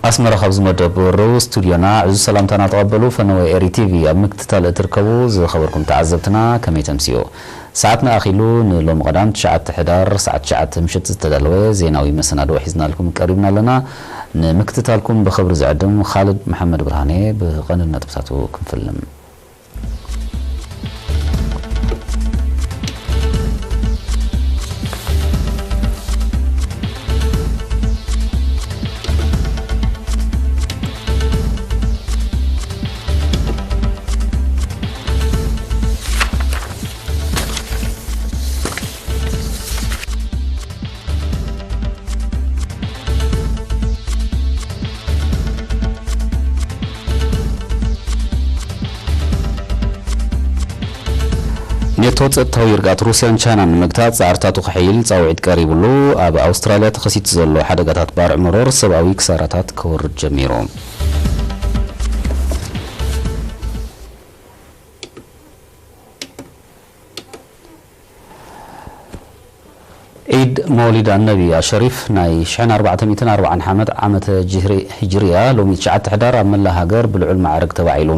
ኣስመራ ካብ ዝመደብ ርቡዕ ስቱድዮና ዕዙዝ ሰላምታና ተቐበሉ። ፈነወ ኤሪ ቲቪ ኣብ ምክትታል እትርከቡ ዝኸበርኩም ተዓዘብትና ከመይ ተምስዮ? ሰዓትና ኣኺሉ ንሎሚ ቀዳም ትሽዓተ ሕዳር ሰዓት ትሽዓተ ምሽት ዝተዳለወ ዜናዊ መሰናድኦ ሒዝናልኩም ቀሪብና ኣለና። ንምክትታልኩም ብኽብሪ ዝዕድም ኻልድ መሓመድ ብርሃኔ ብቐንድ ነጥብታቱ ክንፍልም። ኔቶ ጸጥታዊ ይርጋት ሩስያን ቻይናን ንምግታእ ጻዕርታቱ ከሐይል ጻውዒት ቀሪቡሉ። ኣብ ኣውስትራልያ ተኸሲቱ ዘሎ ሓደጋታት ባርዕ መሮር ሰብኣዊ ክሳራታት ከወርድ ጀሚሩ። ዒድ መውሊድ ኣነቢ ኣሸሪፍ ናይ ሽሕን ኣርባዕተ ሚእትን ኣርባዓን ሓመት ዓመተ ጅህሪ-፣ ሂጅርያ ሎሚ ትሽዓተ ሕዳር ኣብ መላእ ሃገር ብልዑል ማዕርግ ተባዒሉ።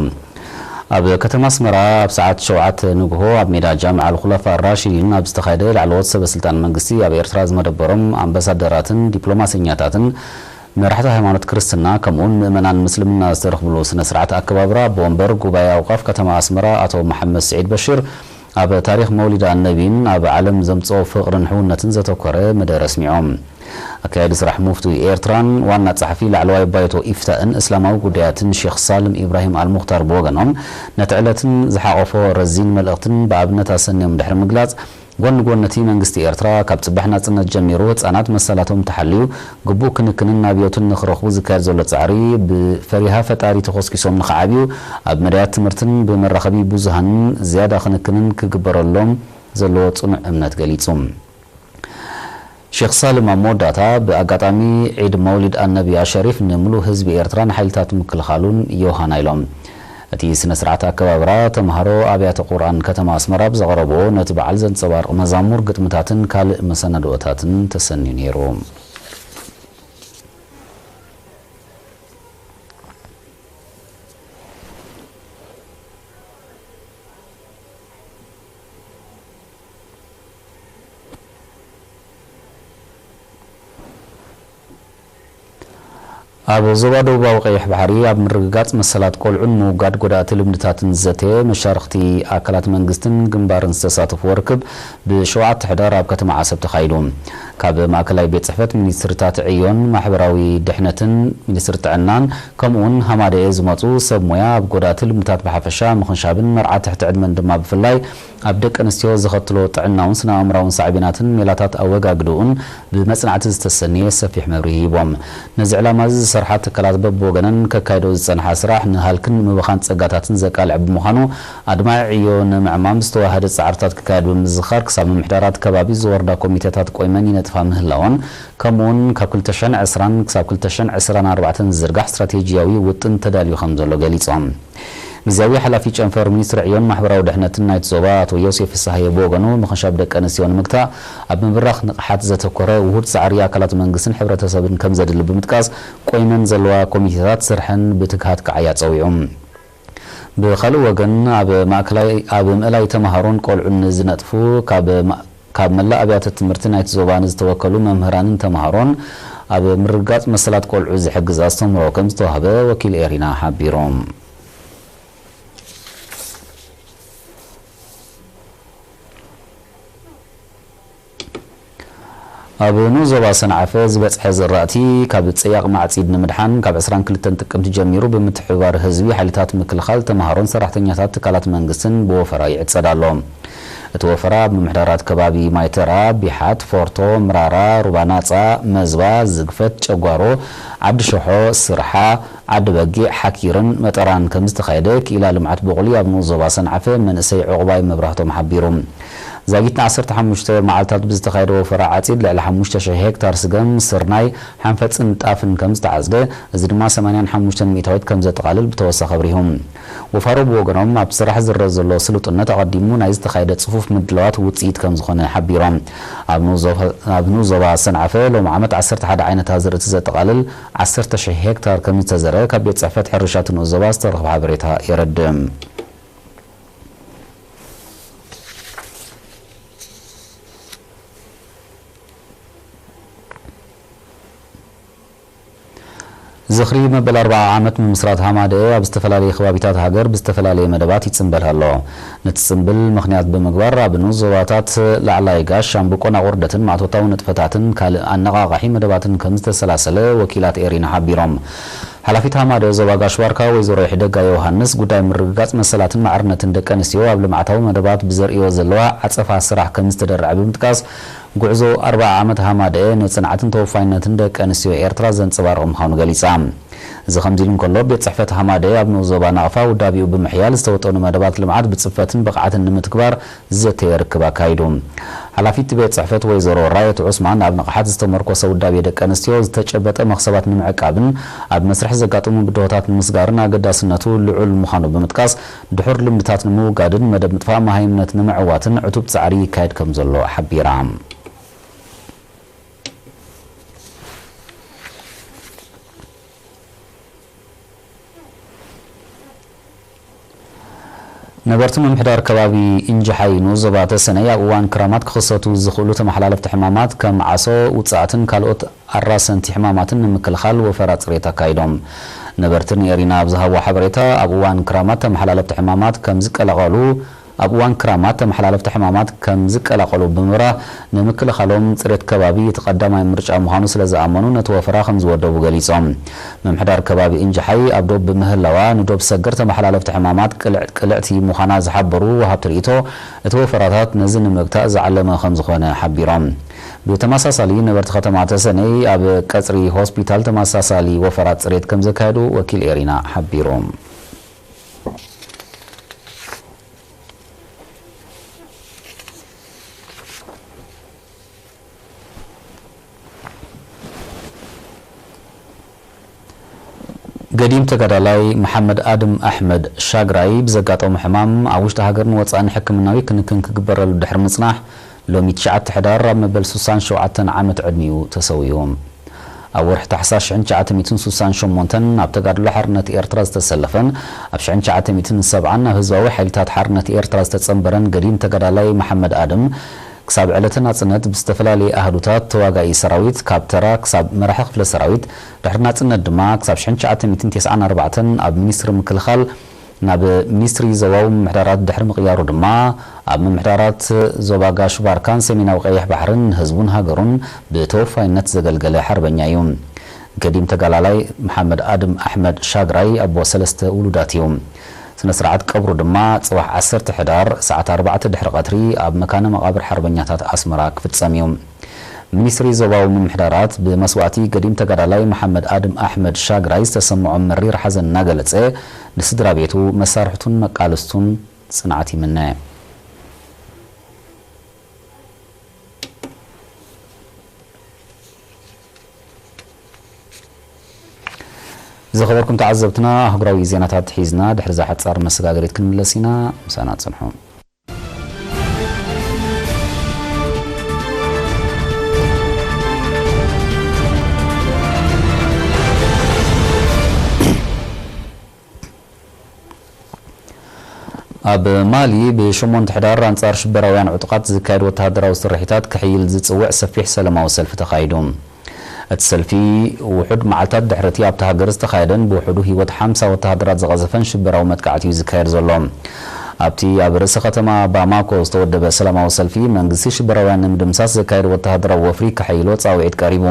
ኣብ ከተማ ኣስመራ ኣብ ሰዓት ሸውዓተ ንግሆ ኣብ ሜዳ ጃምዓ ኣልኹለፋ ራሺዲን ኣብ ዝተኻየደ ላዕለዎት ሰበ ስልጣን መንግስቲ ኣብ ኤርትራ ዝመደበሮም ኣምባሳደራትን ዲፕሎማሰኛታትን መራሕቲ ሃይማኖት ክርስትና ከምኡውን ምእመናን ምስልምና ዝተረኽብሉ ስነ ስርዓት ኣከባብራ ኣቦ ወንበር ጉባኤ ኣውቃፍ ከተማ ኣስመራ ኣቶ መሓመድ ስዒድ በሽር ኣብ ታሪኽ መውሊድ ኣነቢን ኣብ ዓለም ዘምጽኦ ፍቕርን ሕውነትን ዘተኮረ መደረ ኣስሚዖም። ኣካያዲ ስራሕ ሙፍቲ ኤርትራን ዋና ጸሓፊ ላዕለዋይ ባይቶ ኢፍታእን እስላማዊ ጉዳያትን ሼኽ ሳልም ኢብራሂም ኣልሙኽታር ብወገኖም ነቲ ዕለትን ዝሓቖፎ ረዚን መልእኽትን ብኣብነት ኣሰንዮም ድሕሪ ምግላጽ፣ ጎኒ ጎኒ እቲ መንግስቲ ኤርትራ ካብ ጽባሕ ናጽነት ጀሚሩ ህጻናት መሰላቶም ተሓልዩ ግቡእ ክንክንን ኣብዮትን ንኽረኽቡ ዝካየድ ዘሎ ጻዕሪ ብፈሪሃ ፈጣሪ ተኾስኪሶም ንኽዓብዩ ኣብ መዳያት ትምህርትን ብመራኸቢ ብዙሃንን ዝያዳ ክንክንን ክግበረሎም ዘለዎ ጽኑዕ እምነት ገሊጹ። ሼኽ ሳልም ኣብ መወዳእታ ብኣጋጣሚ ዒድ መውሊድ ኣነቢ ኣሸሪፍ ንምሉእ ህዝቢ ኤርትራን ሓይልታት ምክልኻሉን ዮሃና ኢሎም። እቲ ስነ ስርዓት ኣከባብራ ተምሃሮ ኣብያተ ቁርኣን ከተማ ኣስመራ ብዘቕረብዎ ነቲ በዓል ዘንጸባርቕ መዛሙር፣ ግጥምታትን ካልእ መሰናድኦታትን ተሰንዩ ነይሩ። ኣብ ዞባ ደቡባዊ ቀይሕ ባሕሪ ኣብ ምርግጋጽ መሰላት ቆልዑን ምውጋድ ጎዳእቲ ልምድታትን ዝዘተየ መሻርኽቲ ኣካላት መንግስትን ግንባርን ዝተሳተፍዎ ርክብ ብሸውዓተ ሕዳር ኣብ ከተማ ዓሰብ ተኻይዱ። ካብ ማእከላይ ቤት ጽሕፈት ሚኒስትርታት ዕዮን ማሕበራዊ ድሕነትን ሚኒስትሪ ጥዕናን ከምኡውን ሃማደኤ ዝመጹ ሰብ ሞያ ኣብ ጎዳእቲ ልምድታት ብሓፈሻ ምኽንሻብን መርዓ ትሕቲ ዕድመን ድማ ብፍላይ ኣብ ደቂ ኣንስትዮ ዘኸትሎ ጥዕናውን ስነ ኣእምራውን ሳዕቤናትን ሜላታት ኣወጋግድኡን ብመጽናዕቲ ዝተሰነየ ሰፊሕ መብርሂ ሂቦም። ነዚ ዕላማ እዚ ዝሰርሓ ትካላት በብወገነን ከካይዶ ዝጸንሓ ስራሕ ንሃልክን ምብኻን ጸጋታትን ዘቃልዕ ብምዃኑ፣ ኣድማዒ ዕዮ ንምዕማም ዝተዋህደ ጻዕርታት ክካየድ ብምዝኻር፣ ክሳብ ምምሕዳራት ከባቢ ዝወርዳ ኮሚቴታት ቆይመን ይነጥፋ ምህላወን፣ ከምኡውን ካብ ክልተ ሽሕን ዕስራን ክሳብ ክልተ ሽሕን ዕስራን ኣርባዕተን ዝዝርጋሕ ስትራቴጂያዊ ውጥን ተዳልዩ ከም ዘሎ ገሊጾም። ግዝያዊ ሓላፊ ጨንፈር ሚኒስትሪ ዕዮን ማሕበራዊ ድሕነትን ናይቲ ዞባ ኣቶ ዮሴፍ ፍስሃየ ብወገኑ፣ ምኽንሻብ ደቂ ኣንስትዮ ንምግታእ ኣብ ምብራኽ ንቕሓት ዘተኮረ ውሁድ ጻዕሪ ኣካላት መንግስትን ሕብረተሰብን ከም ዘድሊ ብምጥቃስ፣ ቆይመን ዘለዋ ኮሚቴታት ስርሐን ብትግሃት ክዓያ ጸዊዑ። ብኻልእ ወገን፣ ኣብ ማእከላይ፣ ኣብ ምእላይ ተምሃሮን ቆልዑን ንዝነጥፉ ካብ ማ-፣ ካብ መላእ ኣብያተ ትምህርቲ ናይቲ ዞባ ንዝተወከሉ መምህራንን ተምሃሮን ኣብ ምርግጋጽ መሰላት ቆልዑ ዝሕግዝ ኣስተምህሮ ከም ዝተዋህበ ወኪል ኤሪና ሓቢሩ። ኣብ ንኡስ ዞባ ሰንዓፈ ዝበጽሐ ዝራእቲ ካብ ጸያቕ ማዕጺድ ንምድሓን ካብ ዕስራን ክልተን ጥቅምቲ ጀሚሩ ብምትሕብባር ህዝቢ፣ ሓይልታት ምክልኻል፣ ተምሃሮን ሰራሕተኛታት ትካላት መንግስትን ብወፈራ ይዕጸድ ኣሎ። እቲ ወፈራ ኣብ ምምሕዳራት ከባቢ ማይተራ፣ ቢሓት፣ ፎርቶ፣ ምራራ፣ ሩባ ናጻ፣ መዝባ፣ ዝግፈት፣ ጨጓሮ፣ ዓዲ ሸሖ፣ ስርሓ፣ ዓዲ በጊዕ፣ ሓኪርን መጠራን ከም ዝተኻየደ ክኢላ ልምዓት ቦቕሊ ኣብ ንኡስ ዞባ ሰንዓፈ መንእሰይ ዕቑባይ መብራህቶም ሓቢሩ። ዛጊት ንዓሰርተ ሓሙሽተ መዓልታት ብዝተኻየደ ወፈራ ዓጺድ ልዕሊ ሓሙሽተ ሽሕ ሄክታር ስገም፣ ስርናይ፣ ሓንፈጽን ጣፍን ከም ዝተዓጽደ፣ እዚ ድማ ሰማንያን ሓሙሽተን ሚእታዊት ከም ዘጠቓልል ብተወሳኺ ኣብሪሁ። ወፋሮ ብወገኖም፣ ኣብቲ ስራሕ ዝረአ ዘሎ ስሉጥነት ኣቐዲሙ ናይ ዝተኻየደ ጽፉፍ ምድላዋት ውጽኢት ከም ዝኾነ ሓቢሮም። ኣብ ንኡስ ዞባ፣ ኣብ ንኡስ ዞባ ሰንዓፈ ሎም ዓመት ዓሰርተ ሓደ ዓይነት ኣዝርእቲ ዘጠቓልል ዓሰርተ ሽሕ ሄክታር ከም ዝተዘርአ ካብ ቤት ጽሕፈት ሕርሻ እቲ ንኡስ ዞባ ዝተረኽበ ሓበሬታ የረድእ። ዝኽሪ መበል ኣርብዓ ዓመት ምምስራት ሃማደኤ ኣብ ዝተፈላለየ ከባቢታት ሃገር ብዝተፈላለየ መደባት ይጽንበል ኣሎ። ነቲ ጽንብል ምኽንያት ብምግባር ኣብ ንኡስ ዞባታት ላዕላይ ጋሽ፣ ሻምብቆን ኣቑርደትን ማእቶታዊ ንጥፈታትን ካልእ ኣነቓቓሒ መደባትን ከም ዝተሰላሰለ ወኪላት ኤሪና ሓቢሮም። ሓላፊት ሃማደኤ ዞባ ጋሽ ባርካ ወይዘሮ ይሕደጋ ዮሃንስ፣ ጉዳይ ምርግጋጽ መሰላትን ማዕርነትን ደቂ ኣንስትዮ ኣብ ልምዓታዊ መደባት ብዘርእዮ ዘለዋ ዓጸፋ ስራሕ ከም ዝተደርዐ ብምጥቃስ፣ ጉዕዞ ኣርብዓ ዓመት ሃማደኤ ንጽንዓትን ተወፋይነትን ደቂ ኣንስትዮ ኤርትራ ዘንጸባርቕ ምዃኑ ገሊጻ። እዚ ከምዚ ኢሉ እንከሎ፣ ቤት ጽሕፈት ሃማደኤ ኣብ ንኡስ ዞባ ናቕፋ ውዳቤኡ ብምሕያል ዝተወጠኑ መደባት ልምዓት ብጽፈትን ብቕዓትን ንምትግባር ዝዘተየ ርክብ ኣካይዱ። ሓላፊት ቤት ጽሕፈት ወይዘሮ ራየት ዑስማን፣ ኣብ ንቕሓት ዝተመርኮሰ ውዳቤ ደቂ ኣንስትዮ ዝተጨበጠ መኽሰባት ንምዕቃብን ኣብ መስርሕ ዘጋጥሙ ብድሆታት ንምስጋርን ኣገዳስነቱ ልዑል ምዃኑ ብምጥቃስ፣ ድሑር ልምድታት ንምውጋድን መደብ ምጥፋእ መሃይምነት ንምዕዋትን ዕቱብ ጻዕሪ ይካየድ ከም ዘሎ ሓቢራ። ነበርቲ ምምሕዳር ከባቢ እንጅሓይ ንኡስ ዞባ ተሰነይ፣ ኣብ እዋን ክራማት ክኽሰቱ ዝኽእሉ ተመሓላለፍቲ ሕማማት ከም ዓሶ፣ ውጽኣትን ካልኦት ኣራሰንቲ ሕማማትን ንምክልኻል ወፈራ ጽሬት ኣካይዶም። ነበርቲ ንኤሪና ኣብ ዝሃብዎ ሓበሬታ፣ ኣብ እዋን ክራማት ተመሓላለፍቲ ሕማማት ከም ዝቀላቐሉ፣ ኣብ እዋን ክራማት ተመሓላለፍቲ ሕማማት ከም ዝቀላቐሉ ብምብራህ፣ ንምክልኻሎም ጽሬት ከባቢ እቲ ቀዳማይ ምርጫ ምዃኑ ስለ ዝኣመኑ፣ ነቲ ወፈራ ከም ዝወደቡ ገሊጾም። ምምሕዳር ከባቢ እንጅሓይ ኣብ ዶብ ብምህላዋ፣ ንዶብ ሰገር ተመሓላለፍቲ ሕማማት ቅልዕ-፣ ቅልዕቲ ምዃና ዝሓበሩ ወሃብቲ ርእይቶ፣ እቲ ወፈራታት ነዚ ንምግታእ ዝዓለመ ከም ዝኾነ ሓቢሮም። ብተመሳሳሊ፣ ነበርቲ ከተማ ተሰነይ ኣብ ቀጽሪ ሆስፒታል ተመሳሳሊ ወፈራት ጽሬት ከም ዘካየዱ ወኪል ኤሪና ሓቢሩ። ገዲም ተጋዳላይ መሓመድ ኣድም ኣሕመድ ሻግራይ ብዘጋጠሞ ሕማም ኣብ ውሽጢ ሃገርን ወጻእን ሕክምናዊ ክንክን ክግበረሉ ድሕሪ ምጽናሕ፣ ሎሚ ትሽዓተ ሕዳር ኣብ መበል ሱሳን ሸውዓተን ዓመት ዕድሚኡ ተሰዊኡ። ኣብ ወርሒ ታሕሳስ ሽሕን ትሽዓተ ሚእትን ሱሳን ሸሞንተን ኣብ ተጋድሎ ሓርነት ኤርትራ ዝተሰለፈን ኣብ ሽሕን ትሽዓተ ሚእትን ሰብዓን ኣብ ህዝባዊ ሓይልታት ሓርነት ኤርትራ ዝተጸንበረን ገዲም ተጋዳላይ መሓመድ ኣድም፣ ክሳብ ዕለተ ናጽነት ብዝተፈላለየ ኣሃዱታት ተዋጋኢ ሰራዊት፣ ካብ ተራ ክሳብ መራሒ ክፍለ ሰራዊት፣ ድሕሪ ናጽነት ድማ ክሳብ ሽሕን ትሽዓተ ሚእትን ተስዓን ኣርባዕተን ኣብ ሚኒስትሪ ምክልኻል፣ ናብ ሚኒስትሪ ዞባዊ ምምሕዳራት ድሕሪ ምቕያሩ ድማ፣ ኣብ ምምሕዳራት ዞባ ጋሽ ባርካን ሰሜናዊ ቀይሕ ባሕርን ንህዝቡን ሃገሩን ብተወፋይነት ዘገልገለ ሓርበኛ እዩ። ገዲም ተጋላላይ መሓመድ ኣድም ኣሕመድ ሻግራይ ኣቦ ሰለስተ ውሉዳት እዩ። ስነ ስርዓት ቀብሩ ድማ ጽባሕ ዓሰርተ ሕዳር ሰዓት ኣርባዕተ ድሕሪ ቀትሪ ኣብ መካነ መቓብር ሓርበኛታት ኣስመራ ክፍጸም እዩ። ሚኒስትሪ ዞባዊ ምምሕዳራት ብመስዋእቲ ገዲም ተጋዳላይ መሓመድ ኣድም ኣሕመድ ሻግራይ ዝተሰምዖ መሪር ሓዘን እናገለጸ፣ ንስድራ ቤቱ፣ መሳርሕቱን መቃልስቱን ጽንዓት ይምነ። ዝኸበርኩም ተዓዘብትና፣ ኣህጉራዊ ዜናታት ሒዝና ድሕሪ እዛ ሓጻር መሰጋገሪት ክንምለስ ኢና። ምሳና ጽንሑ። ኣብ ማሊ ብሸሞንተ ሕዳር ኣንጻር ሽበራውያን ዕጡቓት ዝካየድ ወተሃደራዊ ስርሒታት ክሕይል ዝጽውዕ ሰፊሕ ሰላማዊ ሰልፊ ተኻይዱ። እቲ ሰልፊ ውሑድ መዓልታት ድሕሪ እቲ ኣብታ ሃገር ዝተኻየደን ብውሑዱ ህይወት ሓምሳ ወተሃደራት ዝቐዘፈን ሽበራዊ መጥቃዕቲ እዩ ዝካየድ ዘሎ። ኣብቲ ኣብ ርእሰ ከተማ ባማኮ ዝተወደበ ሰላማዊ ሰልፊ፣ መንግስቲ ሽበራውያን ንምድምሳስ ዘካየዶ ወተሃደራዊ ወፍሪ ከሐይሎ ጻውዒት ቀሪቡ።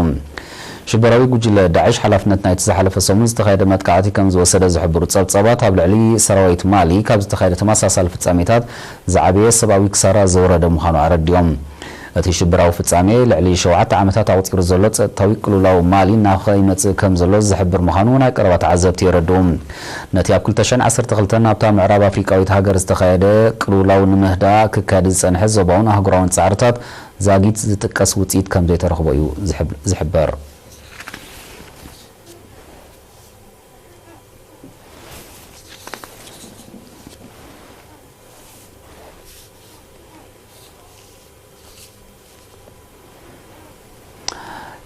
ሽበራዊ ጉጅለ ዳዕሽ ሓላፍነት ናይቲ ዝሓለፈ ሰሙን ዝተኻየደ መጥቃዕቲ ከም ዝወሰደ ዝሕብሩ ጸብጻባት፣ ኣብ ልዕሊ ሰራዊት ማሊ ካብ ዝተኻየደ ተመሳሳሊ ፍጻሜታት ዝዓበየ ሰብኣዊ ክሳራ ዘውረደ ምዃኑ ኣረዲኦም። እቲ ሽብራዊ ፍጻሜ ልዕሊ ሸውዓተ ዓመታት ኣቑጺሩ ዘሎ ጸጥታዊ ቅልውላው ማሊ እናኸ ይመጽእ ከም ዘሎ ዝሕብር ምዃኑ ናይ ቀረባ ተዓዘብቲ የረድኡ። ነቲ ኣብ ክልተ ሽሕን ዓሰርተ ክልተን ኣብታ ምዕራብ ኣፍሪቃዊት ሃገር ዝተኻየደ ቅልውላው ንምህዳእ ክካየድ ዝጸንሐ ዞባውን ኣህጉራውን ጻዕርታት ዛጊት ዝጥቀስ ውጽኢት ከም ዘይተረኽቦ እዩ ዝሕብ-፣ ዝሕበር።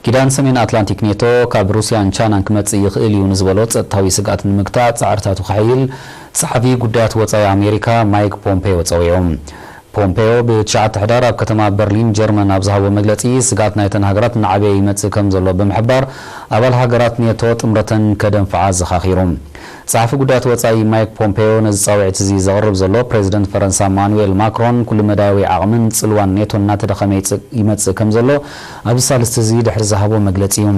ኪዳን ሰሜን ኣትላንቲክ ኔቶ ካብ ሩስያን ቻይናን ክመጽእ ይኽእል እዩ ንዝበሎ ጸጥታዊ ስግኣት ንምግታእ ጻዕርታቱ ከሐይል ጸሓፊ ጉዳያት ወጻኢ ኣሜሪካ ማይክ ፖምፔዮ ጸዊዑ። ፖምፔዮ ብትሽዓተ ሕዳር ኣብ ከተማ በርሊን ጀርመን ኣብ ዝሃቦ መግለጺ፣ ስግኣት ናይተን ሃገራት እናዓበየ ይመጽእ ከም ዘሎ ብምሕባር፣ ኣባል ሃገራት ኔቶ ጥምረተን ከደንፍዓ ኣዘኻኺሩ። ጸሓፊ ጉዳያት ወጻኢ ማይክ ፖምፔዮ ነዚ ጻውዒት እዚ ዘቕርብ ዘሎ፣ ፕሬዚደንት ፈረንሳ ማኑኤል ማክሮን ኩሉ መዳያዊ ዓቕምን ጽልዋን ኔቶ እናተደኸመ ይጽ-፣ ይመጽእ ከም ዘሎ ኣብዚ ሳልስቲ እዚ ድሕሪ ዝሃቦ መግለጺ እዩ።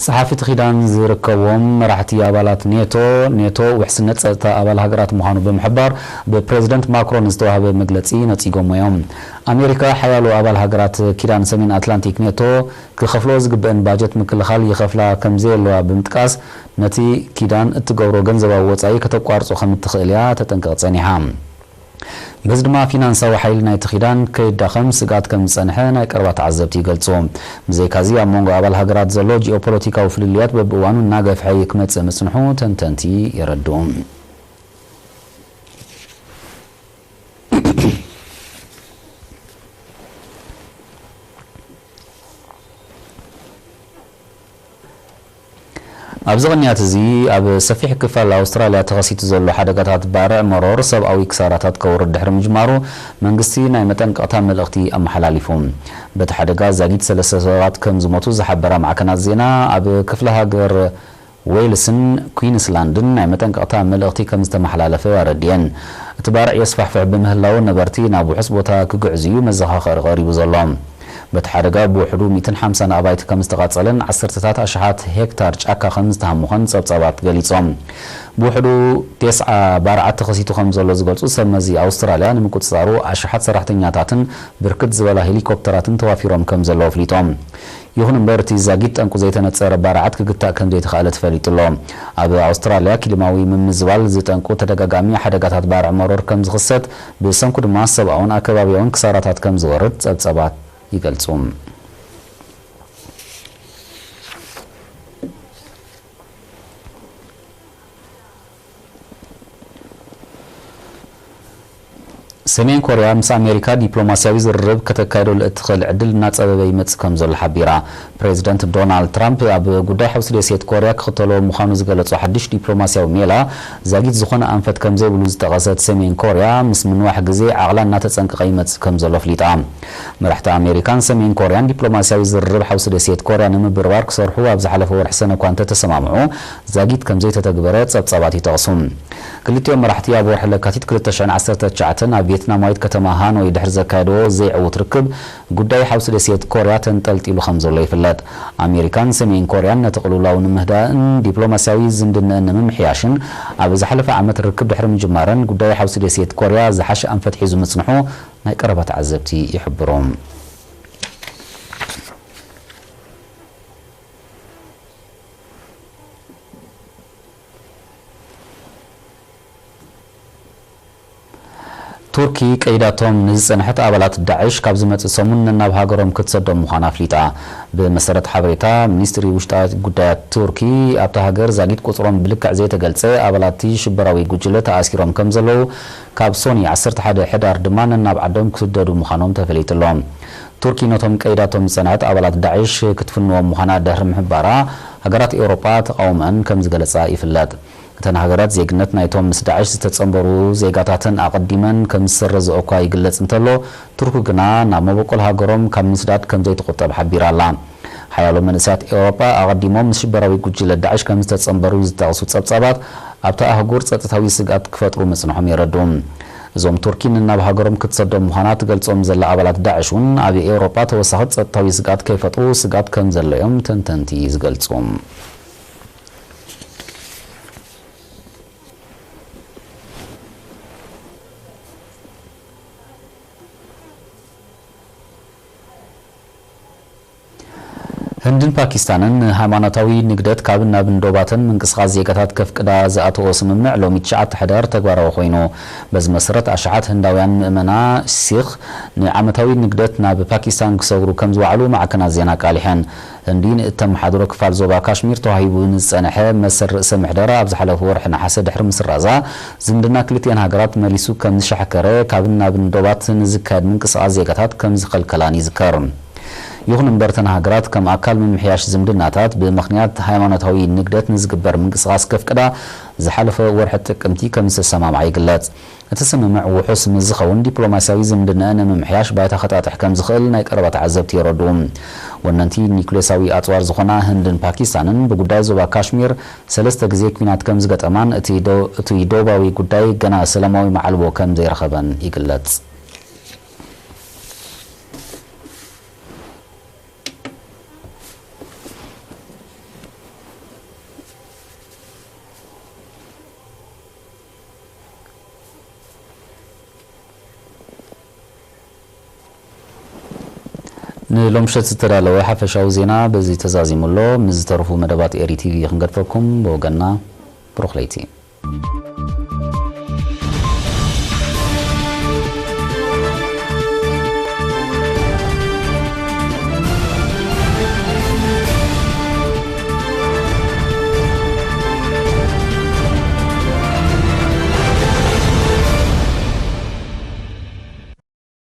ጸሓፊ እቲ ኪዳን ዝርከብዎም መራሕቲ ኣባላት ኔቶ፣ ኔቶ ውሕስነት ጸጥታ ኣባል ሃገራት ምዃኑ ብምሕባር፣ ብፕሬዚደንት ማክሮን ዝተዋህበ መግለጺ ነጺጎሞ እዮም። ኣሜሪካ ሓያሎ ኣባል ሃገራት ኪዳን ሰሜን ኣትላንቲክ ኔቶ ክኸፍልኦ ዝግበአን ባጀት ምክልኻል ይኸፍላ ከም ዘየለዋ ብምጥቃስ፣ ነቲ ኪዳን እትገብሮ ገንዘባዊ ወጻኢ ከተቋርጾ ከም እትኽእል እያ ተጠንቅቕ ጸኒሓ። በዚ ድማ ፊናንሳዊ ሓይሊ ናይቲ ኪዳን ከይዳኸም ስግኣት ከም ዝጸንሐ ናይ ቀረባ ተዓዘብቲ ይገልጹ። ብዘይካዚ ኣብ መንጎ ኣባል ሃገራት ዘሎ ጂኦፖለቲካዊ ፍልልያት በብእዋኑ እናገፍሐ ክመጽእ ምጽንሑ ተንተንቲ የረድኡ። ኣብዚ ቅንያት እዚ ኣብ ሰፊሕ ክፋል ኣውስትራልያ ተኸሲቱ ዘሎ ሓደጋታት ባርዕ መሮር ሰብኣዊ ክሳራታት ከውርድ ድሕሪ ምጅማሩ መንግስቲ ናይ መጠንቀቕታ መልእኽቲ ኣመሓላሊፉ። በቲ ሓደጋ ዛጊት ሰለስተ ሰባት ከም ዝሞቱ ዝሓበራ ማዕከናት ዜና ኣብ ክፍለ ሃገር ዌልስን ኩዊንስላንድን ናይ መጠንቀቕታ መልእኽቲ ከም ዝተመሓላለፈ ኣረድኤን። እቲ ባርዕ የስፋሕፍሕ ብምህላው ነበርቲ ናብ ውሑስ ቦታ ክግዕዙ እዩ መዘኻኸሪ ቀሪቡ ዘሎ። በቲ ሓደጋ ብውሕዱ ሚእትን ሓምሳን ኣባይቲ ከም ዝተቓጸለን ዓሰርተታት ኣሽሓት ሄክታር ጫካ ከም ዝተሃሙኸን ጸብጻባት ገሊጾም። ብውሕዱ ተስዓ ባርዓት ተኸሲቱ ከም ዘሎ ዝገልጹ ሰብ መዚ ኣውስትራልያ ንምቁጽጻሩ ኣሽሓት ሰራሕተኛታትን ብርክት ዝበላ ሄሊኮፕተራትን ተዋፊሮም ከም ዘለዉ ኣፍሊጦም። ይኹን እምበር፣ እቲ ዛጊት ጠንቁ ዘይተነጸረ ባርዓት ክግታእ ከም ዘይተኻእለ ተፈሊጡ ኣሎ። ኣብ ኣውስትራልያ፣ ክሊማዊ ምምዝባል ዝጠንቁ ተደጋጋሚ ሓደጋታት ባርዕ መሮር ከም ዝኽሰት፣ ብሰንኩ ድማ ሰብኣውን ኣከባብያውን ክሳራታት ከም ዝወርድ ጸብጸባት ይገልጹ። ሰሜን ኮርያ ምስ ኣሜሪካ ዲፕሎማስያዊ ዝርርብ ከተካይደሉ እትኽእል ዕድል እናጸበበ ይመጽእ ከም ዘሎ ሓቢራ። ፕሬዚደንት ዶናልድ ትራምፕ ኣብ ጉዳይ ሓውሲ ደሴት ኮርያ ክኽተሎ ምዃኑ ዝገለጾ ሓድሽ ዲፕሎማስያዊ ሜላ፣ ዛጊት ዝኾነ ኣንፈት ከም ዘይብሉ ዝጠቐሰት ሰሜን ኮርያ፣ ምስ ምንዋሕ ግዜ ዓቕላ እናተጸንቀቐ ይመጽእ ከም ዘሎ ኣፍሊጣ። መራሕቲ ኣሜሪካን ሰሜን ኮርያን ዲፕሎማስያዊ ዝርርብ ሓውሲ ደሴት ኮርያ ንምብርባር ክሰርሑ ኣብ ዝሓለፈ ወርሒ ሰነ እኳ እንተተሰማምዑ፣ ዛጊት ከም ዘይተተግበረ ጸብጻባት ይጠቕሱ። ክልቲኦም መራሕቲ ኣብ ወርሒ ለካቲት ክልተ ሽሕን ዓሰርተ ትሽዓተን ኣብ ቪየትናማዊት ከተማ ሃኖይ ድሕሪ ዘካየድዎ ዘይዕዉት ርክብ፣ ጉዳይ ሓውሲ ደሴት ኮርያ ተንጠልጢሉ ከም ዘሎ ይፍለጥ። ኣሜሪካን ሰሜን ኮርያን ነቲ ቅልውላው ንምህዳእን ዲፕሎማስያዊ ዝምድነአን ንምምሕያሽን ኣብ ዝሓለፈ ዓመት ርክብ ድሕሪ ምጅማረን፣ ጉዳይ ሓውሲ ደሴት ኮርያ ዝሓሸ ኣንፈት ሒዙ ምጽንሑ ናይ ቀረባ ተዓዘብቲ ይሕብሩ። ቱርኪ ቀይዳቶም ንዝጸንሐት ኣባላት ዳዕሽ ካብ ዝመጽእ ሰሙን ነናብ ሃገሮም ክትሰዶም ምዃና ኣፍሊጣ። ብመሰረት ሓበሬታ ሚኒስትሪ ውሽጣዊ ጉዳያት ቱርኪ፣ ኣብታ ሃገር ዛጊት ቁጽሮም ብልክዕ ዘይተገልጸ ኣባላት እቲ ሽበራዊ ጉጅለ ተኣሲሮም ከም ዘለዉ፣ ካብ ሶኒ ዓሰርተ ሓደ ሕዳር ድማ ነናብ ዓዶም ክስደዱ ምዃኖም ተፈሊጡ ኣሎ። ቱርኪ ነቶም ቀይዳቶም ዝጸንሐት ኣባላት ዳዕሽ ክትፍንዎም ምዃና ድሕሪ ምሕባራ፣ ሃገራት ኤውሮጳ ተቓውሞአን ከም ዝገለጻ ይፍለጥ። እተን ሃገራት ዜግነት ናይቶም ምስ ዳዕሽ ዝተጸንበሩ ዜጋታተን ኣቐዲመን ከም ዝሰረዝኦ እኳ ይግለጽ እንተሎ፣ ቱርኪ ግና ናብ መበቆል ሃገሮም ካብ ምስዳድ ከም ዘይትቑጠብ ሓቢራ ኣላ። ሓያሎ መንእሰያት ኤውሮጳ ኣቐዲሞም ምስ ሽበራዊ ጉጅለ ዳዕሽ ከም ዝተጸንበሩ ዝጠቕሱ ጸብጻባት፣ ኣብታ ኣህጉር ጸጥታዊ ስግኣት ክፈጥሩ ምጽንሖም የረድኡ። እዞም ቱርኪ ንናብ ሃገሮም ክትሰዶም ምዃና ትገልጾም ዘላ ኣባላት ዳዕሽ እውን ኣብ ኤውሮጳ ተወሳኺ ጸጥታዊ ስግኣት ከይፈጥሩ ስግኣት ከም ዘሎ እዮም ተንተንቲ ዝገልጹ። ህንድን ፓኪስታንን ንሃይማኖታዊ ንግደት ካብን ናብን ዶባተን ምንቅስቓስ ዜጋታት ከፍቅዳ ዝኣተዎ ስምምዕ ሎሚ ትሽዓተ ሕዳር ተግባራዊ ኮይኑ። በዚ መሰረት ኣሽሓት ህንዳውያን ምእመና ሲኽ ንዓመታዊ ንግደት ናብ ፓኪስታን ክሰግሩ ከም ዝወዓሉ ማዕከናት ዜና ኣቃሊሐን። ህንዲ ንእተመሓድሮ ክፋል ዞባ ካሽሚር ተዋሂቡ ንዝጸንሐ መሰል ርእሰ ምሕደራ ኣብ ዝሓለፈ ወርሒ ነሓሰ ድሕሪ ምስራዛ ዝምድና ክልቲኣን ሃገራት መሊሱ ከም ዝሻሕከረ ካብን ናብን ዶባት ንዝካየድ ምንቅስቓስ ዜጋታት ከም ዝኸልከላን ይዝከር። ይኹን እምበር እተን ሃገራት ከም ኣካል ምምሕያሽ ዝምድናታት ብምኽንያት ሃይማኖታዊ ንግደት ንዝግበር ምንቅስቓስ ከፍቅዳ ዝሓለፈ ወርሒ ጥቅምቲ ከም ዝተሰማምዓ ይግለጽ። እቲ ስምምዕ ውሑስ ምስ ዝኸውን ዲፕሎማስያዊ ዝምድናኣን ንምምሕያሽ ባይታ ከጣጥሕ ከም ዝኽእል ናይ ቀረባ ተዓዘብቲ የረድኡ። ወነንቲ ኒኩሌሳዊ ኣጽዋር ዝኾና ህንድን ፓኪስታንን ብጉዳይ ዞባ ካሽሚር ሰለስተ ግዜ ኲናት ከም ዝገጠማን እቲ ዶ- እቲ ዶባዊ ጉዳይ ገና ሰላማዊ መዓልቦ ከም ዘይረኸበን ይግለጽ። ንሎምሸት ዝተዳለወ ሓፈሻዊ ዜና በዚ ተዛዚሙ ኣሎ። ምስ ዝተረፉ መደባት ኤሪ ቲቪ ክንገድፈኩም። ብወገንና ብሩኽ ለይቲ።